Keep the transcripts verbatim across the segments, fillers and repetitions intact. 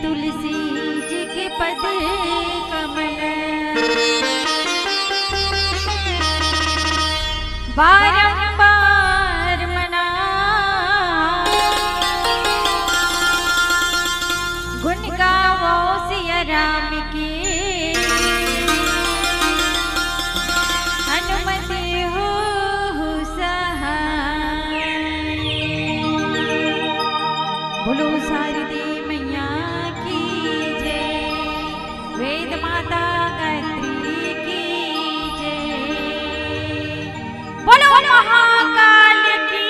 तुलसी जी के पद कमल बारंबार मना, गुण गावो सिया राम की, हनुमत हो सहाय। बोलो शारदे मैया की जय, वेद माता गायत्री की जय, बोलो महाकाल की।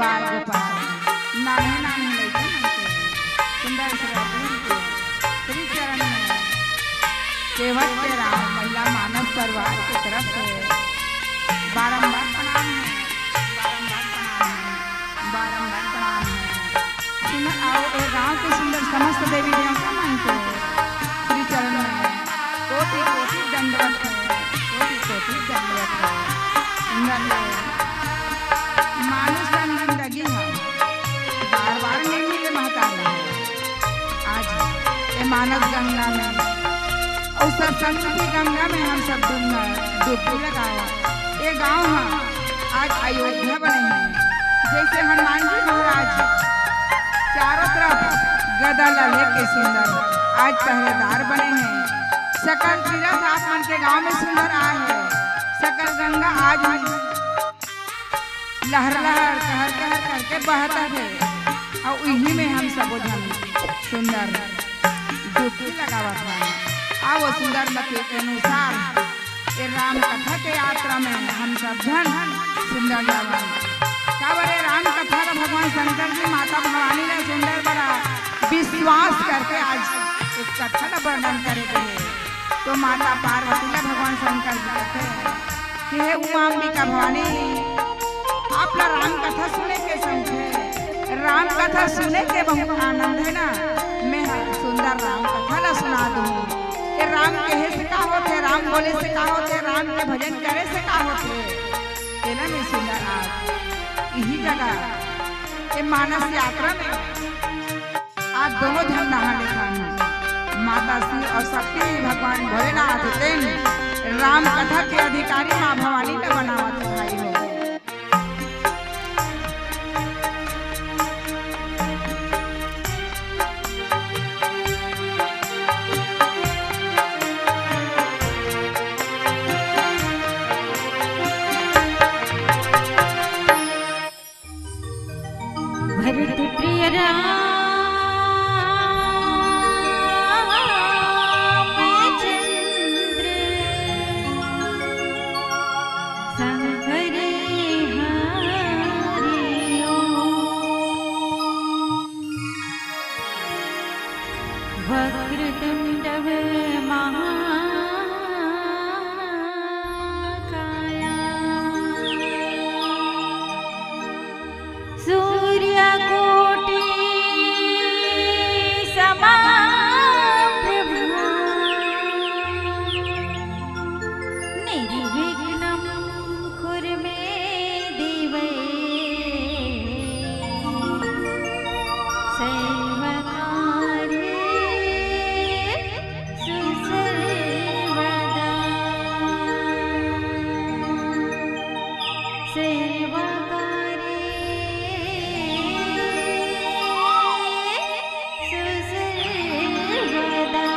बाल गोपाल, नान्हे नान्हे लइका मन के सुंदर से रात दिन के श्री चरण में केवट के राम महिला मानस परिवार के तरफ से बारंबार प्रणाम है, बारंबार प्रणाम है, बारंबार प्रणाम है। सुन आओ ए गांव के सुंदर समस्त देवी देवता मन के श्री चरण में कोटि कोटि दंडवत है, कोटि कोटि दंडवत है। सुंदर है। मानुष तन जिंदगी ह बार बार नइ मिले महतारी। आज ए मानस गंगा में अउ सत्संग की गंगा में हम सब डुबना, डुबकी लगावा। ए गांव ह आज अयोध्या बने हे। जइसे हनुमान जी महाराज चारों तरफ गदा ला लेके सुंदर आज पहरेदार बने हे। सकल तीरथ आप मन के गांव में सुंदर आए हे। सकल गंगा आज लहर लहर, कहर कहर करके बहत हे, अउ इही में हम सबो झन सुंदर डुबकी लगावत हन। अउ वो सुंदर मते के अनुसार ये राम कथा के यात्रा में हम सब झन सुंदर जावन। काबर ए राम कथा ला भगवान शंकर जी माता भवानी ला सुंदर बड़ा विश्वास करके आज एक कथा ला वर्णन करे गए। तो माता पार्वती ला भगवान शंकर जी कहते हैं कि हे उमा अंबिका भवानी, आप ला राम कथा सुने के शौक हे, राम कथा सुने के बहुत आनंद हे ना, मैं ह सुंदर राम कथा ला सुना दूं। ये राम कहे से का होथे, राम बोले से का होथे, राम के भजन करे से का होथे, तेला मैं सुंदर आज इही जगह ये मानस यात्रा में आज दोनों झन नहा लेथन। माता शिव और शक्ति भगवान भोलेनाथ तेन राम कथा के अधिकारी माँ भवानी ला बनावत हे भाई हो। भरत प्रिय रामचंद्र शंकर हरि ओम। वक्रतुंड महाकाया सूर्यकोटि समाप्रभा निर्विघ्नं कुरु मे देव सर्वकार्येषु सर्वदा। सर्वकार्येषु सर्वदा।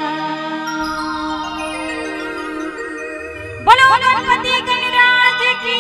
बोलो गणपति गणराज की।